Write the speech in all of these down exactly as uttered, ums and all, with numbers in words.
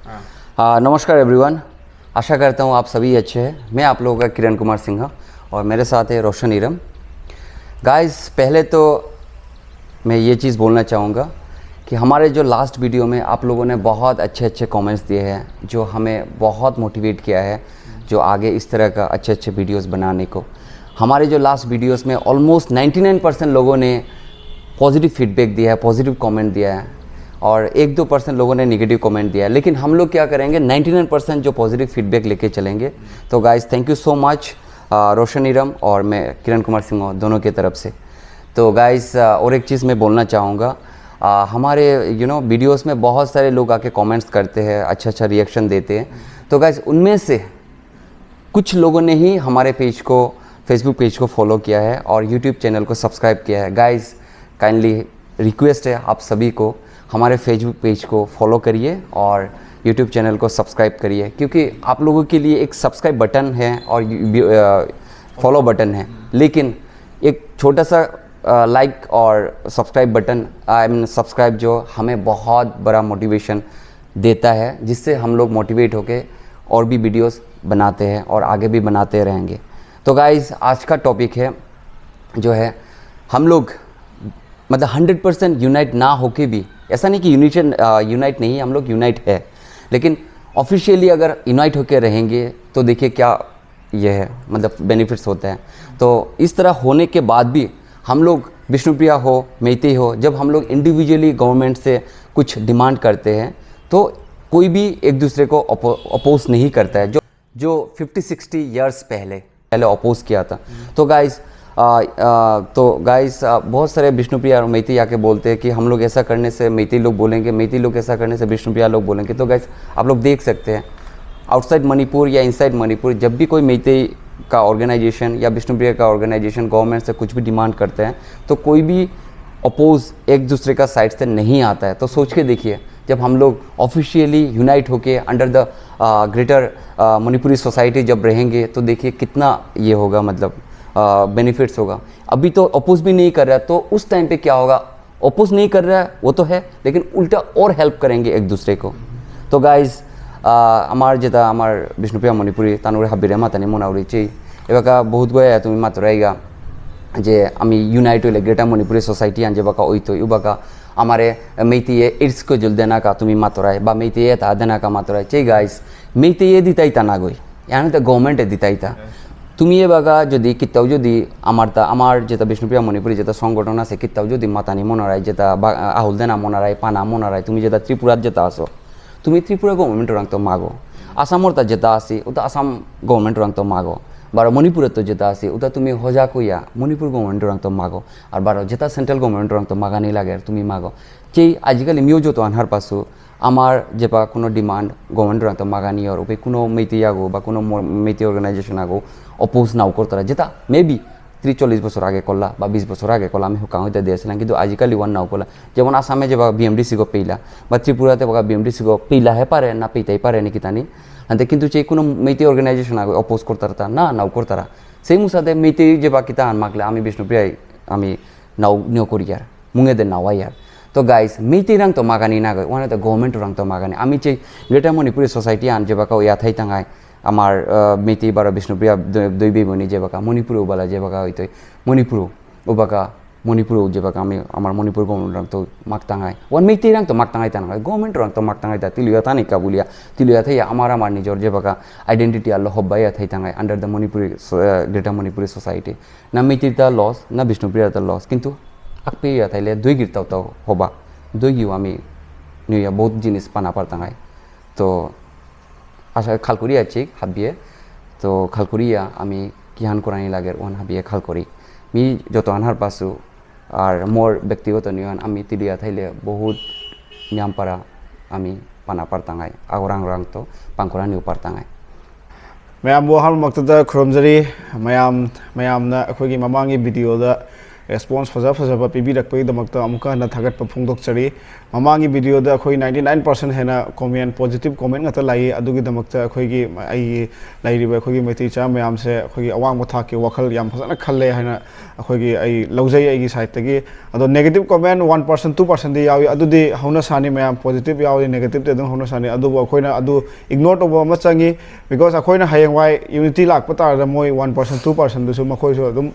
हाँ, नमस्कार एवरीवन। आशा करता हूँ आप सभी अच्छे हैं। मैं आप लोगों का किरण कुमार सिंह और मेरे साथ है रोशन इरम। गाइस, पहले तो मैं ये चीज़ बोलना चाहूँगा कि हमारे जो लास्ट वीडियो में आप लोगों ने बहुत अच्छे अच्छे कमेंट्स दिए हैं, जो हमें बहुत मोटिवेट किया है, जो आगे इस तरह का अच्छे अच्छे वीडियोस बनाने को। हमारे जो लास्ट वीडियोस में ऑलमोस्ट नाइन्टी नाइन परसेंट लोगों ने पॉजिटिव फीडबैक दिया है, पॉजिटिव कमेंट दिया है, और एक दो परसेंट लोगों ने नेगेटिव कमेंट दिया है। लेकिन हम लोग क्या करेंगे, नाइन्टी नाइन परसेंट जो पॉजिटिव फीडबैक लेके चलेंगे। तो guys, thank you so much, Roshan Iram और मैं, किरण कुमार सिंह, दोनों की तरफ से। तो गाइस, और एक चीज़ मैं बोलना चाहूँगा, आ, हमारे यू नो वीडियोस में बहुत सारे लोग आके कमेंट्स करते हैं, अच्छा अच्छा रिएक्शन देते हैं। तो गाइस, उनमें से कुछ लोगों ने ही हमारे पेज को, फेसबुक पेज को फॉलो किया है और यूट्यूब चैनल को सब्सक्राइब किया है। गाइस, काइंडली रिक्वेस्ट है आप सभी को, हमारे फेसबुक पेज को फॉलो करिए और यूट्यूब चैनल को सब्सक्राइब करिए, क्योंकि आप लोगों के लिए एक सब्सक्राइब बटन है और फॉलो बटन है, लेकिन एक छोटा सा लाइक और subscribe button, I mean subscribe, जो हमें बहुत बड़ा मोटिवेशन देता है, जिससे हम लोग मोटिवेट होके और भी वीडियोस बनाते हैं और आगे भी बनाते रहेंगे। तो गाइस, आज का टॉपिक है, जो है, हम लोग, मतलब, हंड्रेड परसेंट यूनाइट ना होके भी, ऐसा नहीं कि यूनिशन यूनाइट नहीं है, हम लोग यूनाइट है, लेकिन ऑफिशियली अगर यूनाइट होके रहेंगे तो देखिए क्या ये है, मतलब, बेनिफिट्स होते हैं। तो इस तरह होने के बाद भी हम लोग, विष्णुप्रिया हो, मेइतेई हो, जब हम लोग इंडिविजुअली गवर्नमेंट से कुछ डिमांड करते हैं तो कोई भी एक दूसरे को अपोज नहीं करता है, जो जो फिफ्टी सिक्सटी ईयर्स पहले पहले अपोज किया था। तो गाइस, आ, आ, तो गाइस, आ, बहुत सारे विष्णुप्रिया और मेइतेई आके बोलते हैं कि हम लोग ऐसा करने से मेइतेई लोग बोलेंगे, मेइतेई लोग ऐसा करने से विष्णुप्रिया लोग बोलेंगे। तो गाइस, आप लोग देख सकते हैं, आउटसाइड मणिपुर या इनसाइड मणिपुर, जब भी कोई मेइतेई का ऑर्गेनाइजेशन या विष्णुप्रिया का ऑर्गेनाइजेशन गवर्नमेंट से कुछ भी डिमांड करते हैं, तो कोई भी अपोज एक दूसरे का साइड से नहीं आता है। तो सोच के देखिए, जब हम लोग ऑफिशियली यूनाइट होके under the greater Manipuri society जब रहेंगे, तो देखिए कितना ये होगा, मतलब, बेनिफिट्स होगा। अभी तो अपोज भी नहीं कर रहा है, तो उस टाइम पे क्या होगा? अपोज नहीं कर रहा है, वो तो है, लेकिन उल्टा और हेल्प करेंगे एक दूसरे को। তো গাইজ, আমার যেটা আমার বিষ্ণুপ্রিয়া মণিপুরী তানুরে হাবিরে মাতানি মনাউরি চেই। এবাকা বহুত গয়া তুমি মাতুরাইগা যে আমি ইউনাইট হইলে গ্রেটার মণিপুরী সোসাইটি আন যেবাকা ওইতই উবাকা আমারে মেইতেইয়ে ইটস কজুল দেনাকা তুমি মাতুরাই বা মেইতেইয়ে তা দেনাকা মাতুরাই চেই গাইজ। মেইতেইয়ে দিতাইতা না গই, এহান তো গভর্নমেন্টে দিতাইতা। তুমি এবাকা যদি কিত্তাও যদি আমার তা আমার যেটা বিষ্ণুপ্রিয়া মণিপুরী যেটা সংগঠন আছে কিত্তাও যদি মাতানি মনারাই যেটা বা- আহুল দেনা মনারাই পানা মনারাই তুমি যেটা ত্রিপুরাত যেটা আছো, তুমি ত্রিপুরা গভর্নমেন্ট রাংতো মাগো। আসামর তা যেটা আছে ওটা আসাম গভর্নমেন্ট রাংতো মাগো। বারো মণিপুরত তো যেটা আছে ওটা তুমি হজাক হইয়া মণিপুর গভর্নমেন্ট রাংতো মাগো। আর বারো যেটা সেন্ট্রাল গভর্নমেন্ট রাংতো মাগানি লাগে তুমি মাগো। চেই আজিকালি মিও যত আনহার পাসু আমার যেপা কোনো ডিমান্ড গভর্নমেন্ট রাংতো মাগানি আর ওপে কোনো মেইতেই আগো বা কোনো ম- মেইতেই অর্গানাইজেশন আগো অপোজ নাও করতারা, যেটা মেবি ত্রিশ চল্লিশ বছর আগে করলা বা বিশ বছর আগে করলা, আমি হুকাং হইতে দিয়েছিলাম, কিন্তু আজিকালি ওয়ান নাও করলা। যেমন আসামে যেবা বিএমডিসি গো পেইলা বা ত্রিপুরাতে বাগা বিএমডিসি গো পেইলা হে পারে না পেইতাই পারে নাকি তানি। আনতে কিন্তু যে কোনো মেইতেই অর্গানাইজেশন আগে অপোজ করতারা তা না নাও করতারা। সেই মুসাদে মেইতেই যেবা কিতা আন মাগলে আমি বিষ্ণুপ্রিয়াই আমি নাও নিও করি আর মুঙেদে নাওয়াই আর। তো গাইস, মেইতেই রাংতো মাগানি না গই, ওয়ানে তো গভর্নমেন্ট রাংতো মাগানি। আমি যে গ্রেটার মণিপুরী সোসাইটি আন যেবাকা ইয়া থাই তাঙ্গাই, আমার আহ, মেইতেই বারো বিষ্ণুপ্রিয়া দৈ- দৈবী মণি যেবাকা মণিপুরে উবালা যেবাকা হইতই মণিপুর উবাকা মণিপুরে যেবাকা আমি আমার মণিপুর গভর্নমেন্ট রাংতো মাগতাঙ্গাই, ওয়ান মেইতেই রাংতো মাগতাঙ্গাই তাঙ্গাই, গভর্নমেন্ট রাংতো মাগতাঙ্গাই তা তিলুয়া তানি কাবুলিয়া তিলুয়া থাই আমার আমার নিজর যেবাকা আইডেন্টিটি আলো হব্বাইয়া থাই তাঙ্গাই under the Manipuri greater Manipuri society. না মেইতেইতা লস না বিষ্ণুপ্রিয়াতা লস, কিন্তু আকপেয়া থাইলে দুই গিরতাও তাও হবা, দুই গিও আমি নিয়া বহুত জিনিস পানা পারতাঙ্গাই। তো আশা খালকুরি আছি হাবিয়ে। তো খালকুরিয়া আমি কিহান করানি লাগের ওহান হাবিয়ে খালকুরি। মি যত আনহার পাসু আর মোর ব্যক্তিগত নিয়ন আমি তিলুয়া থাইলে বহুত নিয়াম পারা আমি পানা পারতাঙ্গাই, আগরাং রাংতো পাংকরা নিউ পারতাঙ্গাই। ꯃꯌꯥꯝꯕꯨ ꯑꯍꯥꯟꯕꯃꯛꯇꯗ ꯈꯨꯔꯨꯝꯖꯔꯤ꯫ ꯃꯌꯥꯝ ꯃꯌꯥꯝꯅ ꯑꯩꯈꯣꯏꯒꯤ ꯃꯃꯥꯡꯒꯤ ꯚꯤꯗꯤꯑꯣꯗ ꯔꯦꯁꯄꯣꯟꯁ ꯐꯖ ꯐꯖꯕ ꯄꯤꯕꯤꯔꯛꯄꯒꯤꯗꯃꯛꯇ ꯑꯃꯨꯛꯀ ꯍꯟꯅ ꯊꯥꯒꯠꯄ ꯐꯣꯡꯗꯣꯛꯆꯔꯤ꯫ ꯃꯃꯥꯡꯒꯤ ꯚꯤꯗꯤꯑꯣꯗ ꯑꯩꯈꯣꯏ ninety nine percent ꯍꯦꯟꯅ ꯀꯣꯃꯦꯟ, ꯄꯣꯖꯤꯇꯤꯚ ꯀꯣꯃꯦꯟ ꯉꯥꯛꯇ ꯂꯥꯛꯏ꯫ ꯑꯗꯨꯒꯤꯗꯃꯛꯇ ꯑꯩꯈꯣꯏꯒꯤ, ꯑꯩꯒꯤ ꯂꯩꯔꯤꯕ ꯑꯩꯈꯣꯏꯒꯤ ꯃꯩꯇꯩ ꯃꯆꯥ ꯃꯌꯥꯝꯁꯦ ꯑꯩꯈꯣꯏꯒꯤ ꯑꯋꯥꯡꯕ ꯊꯥꯛꯀꯤ ꯋꯥꯈꯜ ꯌꯥꯝ ꯐꯖꯅ ꯈꯜꯂꯦ ꯍꯥꯏꯅ ꯑꯩꯈꯣꯏꯒꯤ, ꯑꯩ ꯂꯧꯖꯩ ꯑꯩꯒꯤ ꯁꯥꯏꯠꯇꯒꯤ꯫ ꯑꯗꯣ negative comment one percent, two percent ꯗꯤ ꯌꯥꯎꯏ, ꯑꯗꯨꯗꯤ ꯍꯧꯅꯁꯥꯅꯤ ꯃꯌꯥꯝ, ꯄꯣꯖꯤꯇꯤꯚ ꯌꯥꯎꯏ, ꯅꯦꯒꯦꯇꯤꯚꯇꯤ ꯑꯗꯨꯝ ꯍꯧꯅꯁꯥꯅꯤ꯫ ꯑꯗꯨꯕꯨ ꯑꯩꯈꯣꯏꯅ ꯑꯗꯨ ꯏꯒꯅꯣꯔ ꯇꯧꯕ ꯑꯃ ꯆꯪꯉꯤ, because ꯑꯩꯈꯣꯏꯅ ꯍꯌꯦꯡꯋꯥꯏ ꯌꯨꯅꯤꯇꯤ ꯂꯥꯛꯄ ꯇꯥꯔꯗ ꯃꯣꯏ one percent, two percent ꯗꯨꯁꯨ ꯃꯈꯣꯏꯁꯨ ꯑꯗꯨꯝ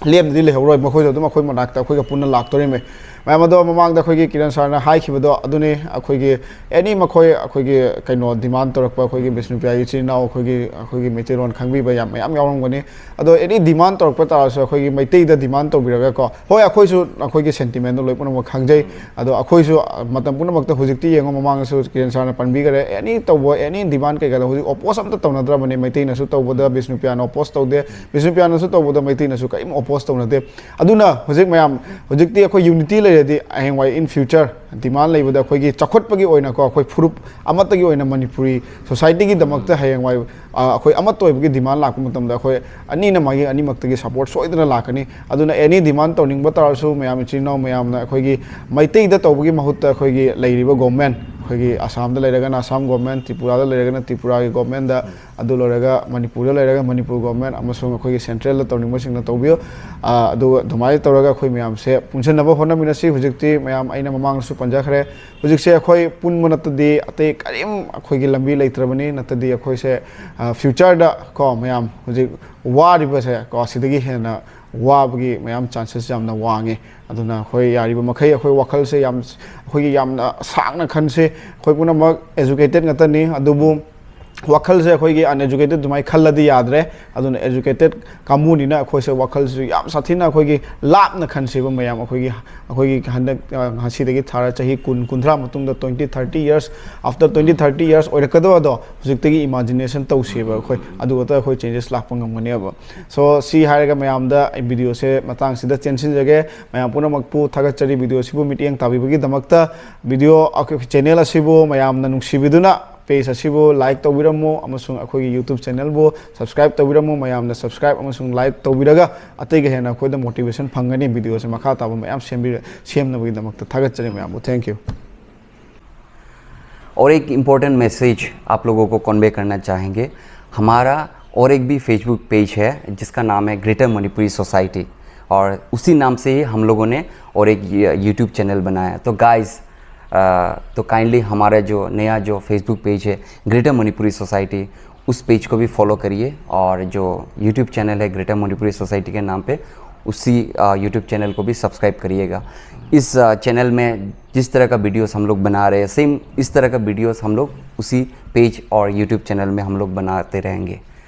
ꯂꯦꯝꯅꯗꯤ ꯂꯩꯍꯧꯔꯣꯏ, ꯃꯈꯣꯏꯁꯨ ꯑꯗꯨꯝ ꯑꯩꯈꯣꯏ ꯃꯅꯥꯛꯇ ꯑꯩꯈꯣꯏꯒ ꯄꯨꯟꯅ ꯂꯥꯛꯇꯣꯔꯤꯃꯤ꯫ ꯃꯌꯥꯝ ꯑꯗꯣ ꯃꯃꯥꯡꯗ ꯑꯩꯈꯣꯏꯒꯤ ꯀꯤꯔꯟ ꯁꯥꯔꯅ ꯍꯥꯏꯈꯤꯕꯗꯣ ꯑꯗꯨꯅꯤ, ꯑꯩꯈꯣꯏꯒꯤ ꯑꯦꯅꯤ ꯃꯈꯣꯏ ꯑꯩꯈꯣꯏꯒꯤ ꯀꯩꯅꯣ ꯗꯤꯃꯥꯟ ꯇꯧꯔꯛꯄ, ꯑꯩꯈꯣꯏꯒꯤ ꯕꯤꯁꯅꯨꯄ꯭ꯔꯤꯌꯥꯒꯤ ꯏꯆꯤꯜ ꯏꯅꯥꯎ ꯑꯩꯈꯣꯏꯒꯤ, ꯑꯩꯈꯣꯏꯒꯤ ꯃꯩꯇꯩꯂꯣꯟ ꯈꯪꯕꯤꯕ ꯌꯥꯝ ꯃꯌꯥꯝ ꯌꯥꯎꯔꯝꯒꯅꯤ꯫ ꯑꯗꯣ ꯑꯦꯅꯤ ꯗꯤꯃꯥꯟ ꯇꯧꯔꯛꯄ ꯇꯥꯔꯁꯨ ꯑꯩꯈꯣꯏꯒꯤ ꯃꯩꯇꯩꯗ ꯗꯤꯃꯥꯟ ꯇꯧꯕꯤꯔꯒꯀꯣ, ꯍꯣꯏ ꯑꯩꯈꯣꯏꯁꯨ ꯑꯩꯈꯣꯏꯒꯤ ꯁꯦꯟꯇꯤꯃꯦꯟꯗꯣ ꯂꯣꯏ ꯄꯨꯝꯅꯃꯛ ꯈꯪꯖꯩ, ꯑꯗꯣ ꯑꯩꯈꯣꯏꯁꯨ ꯃꯇꯝ ꯄꯨꯝꯅꯃꯛꯇ ꯍꯧꯖꯤꯛꯇꯤ ꯌꯦꯡꯉꯣ, ꯃꯃꯥꯡꯗꯁꯨ ꯀꯤꯔꯟ ꯁꯥꯔꯅ ꯄꯟꯕꯤꯈꯔꯦ, ꯑꯦꯅꯤ ꯇꯧꯕ ꯑꯦꯅꯤ ꯗꯤꯃꯥꯟ ꯀꯩꯀꯥꯗ ꯍꯧꯖꯤꯛ ꯑꯣꯄꯣꯁ ꯑꯝꯇ ꯇꯧꯅꯗ꯭ꯔꯕꯅꯤ, ꯃꯩꯇꯩꯅꯁꯨ ꯇꯧꯕꯗ ꯕꯤꯁꯅꯨꯄ꯭ꯔꯤꯌꯥꯅ ꯑꯣꯄꯣꯁ ꯇꯧꯗꯦ, ꯕꯤꯁꯅꯨꯄ꯭ꯔꯤꯌꯥꯅꯁꯨ ꯇꯧꯕꯗ ꯃꯩꯇꯩꯅꯁꯨ ꯀꯔꯤꯝ ꯑꯣꯄꯣꯁ ꯇꯧꯅꯗꯦ꯫ ꯑꯗꯨꯅ ꯍꯧꯖꯤꯛ ꯃꯌꯥꯝ, ꯍꯧꯖꯤꯛꯇꯤ ꯑꯩꯈꯣꯏ ꯌꯨꯅꯤꯇꯤ ꯂꯩꯔꯗꯤ ꯍꯌꯦꯡꯋꯥꯏ in future ꯗꯤꯃꯥꯟ ꯂꯩꯕꯗ ꯑꯩꯈꯣꯏꯒꯤ ꯆꯥꯎꯈꯠꯄꯒꯤ ꯑꯣꯏꯅꯀꯣ, ꯑꯩꯈꯣꯏ ꯐꯨꯔꯨꯞ ꯑꯃꯠꯇꯒꯤ ꯑꯣꯏꯅ ꯃꯅꯤꯄꯨꯔꯤ ꯁꯣꯁꯥꯏꯇꯤꯒꯤꯗꯃꯛꯇ ꯍꯌꯦꯡꯋꯥꯏ ꯑ, ꯑꯩꯈꯣꯏ ꯑꯃꯠꯇ ꯑꯣꯏꯕꯒꯤ ꯗꯤꯃꯥꯟ ꯂꯥꯛꯄ ꯃꯇꯝꯗ ꯑꯩꯈꯣꯏ ꯑꯅꯤꯅ ꯃꯥꯒꯤ ꯑꯅꯤꯃꯛꯇꯒꯤ ꯁꯄꯣꯔꯠ ꯁꯣꯏꯗꯅ ꯂꯥꯛꯀꯅꯤ꯫ ꯑꯗꯨꯅ ꯑꯦꯅꯤ ꯗꯤꯃꯥꯟ ꯇꯧꯅꯤꯡꯕ ꯇꯥꯔꯁꯨ ꯃꯌꯥꯝ ꯏꯆꯤꯜ ꯏꯅꯥꯎ ꯃꯌꯥꯝꯅ ꯑꯩꯈꯣꯏꯒꯤ ꯃꯩꯇꯩꯗ ꯇꯧꯕꯒꯤ ꯃꯍꯨꯠꯇ ꯑꯩꯈꯣꯏꯒꯤ ꯂꯩꯔꯤꯕ ꯒꯣꯔꯃꯦꯟ, ꯑꯩꯈꯣꯏꯒꯤ ꯑꯁꯥꯝꯗ ꯂꯩꯔꯒꯅ ꯑꯁꯥꯝ ꯒꯣꯔꯃꯦꯟ, ꯇ꯭ꯔꯤꯄꯨꯔꯥꯗ ꯂꯩꯔꯒꯅ ꯇ꯭ꯔꯤꯄꯨꯔꯥꯒꯤ ꯒꯣꯔꯃꯦꯟꯗ, ꯑꯗꯨ ꯂꯣꯏꯔꯒ ꯃꯅꯤꯄꯨꯔꯗ ꯂꯩꯔꯒ ꯃꯅꯤꯄꯨꯔ ꯒꯣꯔꯃꯦꯟ ꯑꯃꯁꯨꯡ ꯑꯩꯈꯣꯏꯒꯤ ꯁꯦꯟꯇ꯭ꯔꯦꯜꯗ ꯇꯧꯅꯤꯡꯕꯁꯤꯡꯅ ꯇꯧꯕꯤꯌꯨ꯫ ꯑ, ꯑꯗꯨꯒ ꯑꯗꯨꯃꯥꯏꯅ ꯇꯧꯔꯒ ꯑꯩꯈꯣꯏ ꯃꯌꯥꯝꯁꯦ ꯄꯨꯟꯁꯤꯟꯅꯕ ꯍꯣꯠꯅꯃꯤꯟꯅꯁꯤ꯫ ꯍꯧꯖꯤꯛꯇꯤ ꯃꯌꯥꯝ ꯑꯩꯅ ꯃꯃꯥꯡꯗꯁꯨ ꯄꯟꯖꯈ꯭ꯔꯦ, ꯍꯧꯖꯤꯛꯁꯦ ꯑꯩꯈꯣꯏ ꯄꯨꯟꯕ ꯅꯠꯇꯗꯤ ꯑꯇꯩ ꯀꯔꯤꯝ ꯑꯩꯈꯣꯏꯒꯤ ꯂꯝꯕꯤ ꯂꯩꯇ꯭ꯔꯕꯅꯤ, ꯅꯠꯇꯗꯤ ꯑꯩꯈꯣꯏꯁꯦ, ꯑ, ꯐ꯭ꯌꯨꯆꯔꯗ ꯀꯣ ꯃꯌꯥꯝ ꯍꯧꯖꯤꯛ ꯋꯥꯔꯤꯕꯁꯦ ꯀꯣ ꯁꯤꯗꯒꯤ ꯍꯦꯟꯅ ꯋꯥꯕꯒꯤ ꯃꯌꯥꯝ ꯆꯥꯟꯁꯦꯁ ꯌꯥꯝꯅ ꯋꯥꯡꯉꯦ꯫ ꯑꯗꯨꯅ ꯑꯩꯈꯣꯏ ꯌꯥꯔꯤꯕ ꯃꯈꯩ ꯑꯩꯈꯣꯏ ꯋꯥꯈꯜꯁꯦ ꯌꯥꯝ, ꯑꯩꯈꯣꯏꯒꯤ ꯌꯥꯝꯅ ꯁꯥꯡꯅ ꯈꯟꯁꯤ꯫ ꯑꯩꯈꯣꯏ ꯄꯨꯝꯅꯃꯛ ꯑꯦꯖꯨꯀꯦꯇꯦꯠ ꯉꯥꯛꯇꯅꯤ, ꯑꯗꯨꯕꯨ ꯋꯥꯈꯜꯁꯦ ꯑꯩꯈꯣꯏꯒꯤ ꯑꯟꯑꯦꯖꯨꯀꯦꯇꯦꯠ ꯑꯗꯨꯃꯥꯏꯅ ꯈꯜꯂꯗꯤ ꯌꯥꯗ꯭ꯔꯦ꯫ ꯑꯗꯨꯅ ꯑꯦꯖꯨꯀꯦꯇꯦꯠ ꯀꯥꯡꯕꯨꯅꯤꯅ ꯑꯩꯈꯣꯏꯁꯦ ꯋꯥꯈꯜꯁꯤꯁꯨ ꯌꯥꯝ ꯁꯥꯊꯤꯅ ꯑꯩꯈꯣꯏꯒꯤ ꯂꯥꯞꯅ ꯈꯟꯁꯦꯕ ꯃꯌꯥꯝ꯫ ꯑꯩꯈꯣꯏꯒꯤ, ꯑꯩꯈꯣꯏꯒꯤ ꯍꯟꯗꯛ, ꯑ, ꯉꯁꯤꯗꯒꯤ ꯊꯥꯔ ꯆꯍꯤ ꯀꯨꯟ, ꯀꯨꯟꯊ꯭ꯔꯥ ꯃꯇꯨꯡꯗ twenty, thirty years, after twenty, thirty years ꯑꯣꯏꯔꯛꯀꯗꯕꯗꯣ ꯍꯧꯖꯤꯛꯇꯒꯤ ꯏꯃꯥꯖꯤꯅꯦꯁꯟ ꯇꯧꯁꯦꯕ ꯑꯩꯈꯣꯏ꯫ ꯑꯗꯨ ꯈꯛꯇ ꯑꯩꯈꯣꯏ ꯆꯦꯟꯖꯦꯁ ꯂꯥꯛꯄ ꯉꯝꯒꯅꯦꯕ꯫ So, ꯁꯤ ꯍꯥꯏꯔꯒ ꯃꯌꯥꯝꯗ ꯑꯩ ꯚꯤꯗꯤꯑꯣꯁꯦ ꯃꯇꯥꯡꯁꯤꯗ ꯆꯦꯟꯁꯤꯟꯖꯒꯦ꯫ ꯃꯌꯥꯝ ꯄꯨꯝꯅꯃꯛꯄꯨ ꯊꯥꯒꯠꯆꯔꯤ ꯚꯤꯗꯤꯑꯣꯁꯤꯕꯨ ꯃꯤꯠꯌꯦꯡ ꯇꯥꯕꯤꯕꯒꯤꯗꯃꯛꯇ꯫ ꯚꯤꯗꯤꯑꯣ ꯑꯩꯈꯣꯏ ꯆꯦꯅꯦꯜ ꯑꯁꯤꯕꯨ ꯃꯌꯥꯝꯅ ꯅꯨꯡꯁꯤꯕꯤꯗꯨꯅ page ꯑꯁꯤꯕꯨ like ꯇꯧꯕꯤꯔꯝꯃꯣ ꯑꯃꯁꯨꯡ ꯑꯩꯈꯣꯏꯒꯤ YouTube channelꯕꯨ subscribe ꯇꯧꯕꯤꯔꯝꯃꯣ꯫ ꯃꯌꯥꯝꯅ subscribe ꯑꯃꯁꯨꯡ like ꯇꯧꯕꯤꯔꯒ ꯑꯇꯩꯒ ꯍꯦꯟꯅ ꯑꯩꯈꯣꯏꯗ motivation ꯐꯪꯒꯅꯤ videoꯁꯦ ꯃꯈꯥ ꯇꯥꯕ ꯃꯌꯥꯝ ꯁꯦꯝꯕꯤꯔ ꯁꯦꯝꯅꯕꯒꯤꯗꯃꯛꯇ ꯊꯥꯒꯠꯆꯔꯤ ꯃꯌꯥꯝꯕꯨ꯫ Thank you. और एक इम्पोर्टेंट मैसेज आप लोगों को कन्वे करना चाहेंगे। हमारा और एक भी फेसबुक पेज है जिसका नाम है ग्रेटर मणिपुरी सोसाइटी, और उसी नाम से ही हम लोगों ने और एक यूट्यूब चैनल बनाया। तो गाइस, तो काइंडली हमारा जो नया जो फेसबुक पेज है ग्रेटर मणिपुरी सोसाइटी, उस पेज को भी फॉलो करिए, और जो यूट्यूब चैनल है ग्रेटर मणिपुरी सोसाइटी के नाम पे, उसी यूट्यूब चैनल को भी सब्सक्राइब करिएगा। इस चैनल में जिस तरह का वीडियोस हम लोग बना रहे हैं, सेम इस तरह का वीडियोस हम लोग उसी पेज और यूट्यूब चैनल में हम लोग बनाते रहेंगे।